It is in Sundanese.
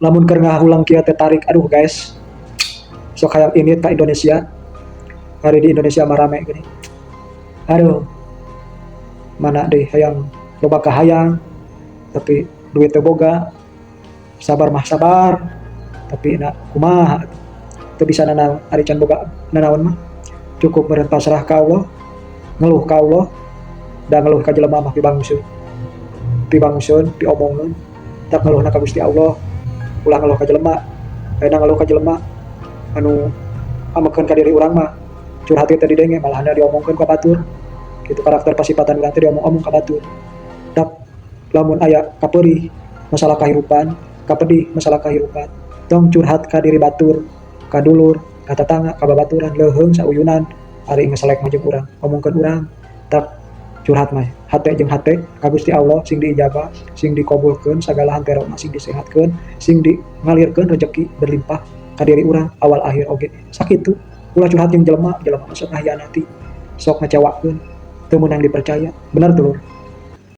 Lamun keur ngahuleng kieu teh tarik, aduh guys, sok hayang ini ka Indonesia. Hari di Indonesia mah rame gini. Aduh, mana deh hayang, loba kahayang, tapi duit teu boga. Sabar mah sabar, tapi na kumaha, teu bisa nanaon ari can boga nanaon mah. Cukup meureun pasrah ka Allah, ngeluh ka Allah, da ngeluh ka jelema mah pibanguskeun, pibanguskeun, piomongeun. Tak ngeluhna ka Gusti Allah, ulah ngeluh ka jelema. Ayeuna ngeluh ka jelema anu amekeun ka diri urang mah, curhat teh didenge, malahan diomongkeun ka batur gitu. Karakter pasipatan urang teh diomong-omong ka batur. Tak lamun aya kapeurih masalah kahirupan, kapedih masalah kahirupan, tong curhat ka diri batur, ka dulur, ka tatangga, ka babaturan. Leuheung sauyunan ari ngeselek mah jeung urang, omongkeun urang. Tak curhat mah hate jeung hate ka Gusti Allah, sing diijabah, sing dikabulkeun sagala hanterona, sing disehatkeun, sing di ngalirkeun rezeki berlimpah ka diri urang awal akhir oge. Sakitu, ulah curhat jeung jelema. Jelema mah sok ngahianati, sok ngecewakeun, teu meunang dipercaya. Bener, dulur.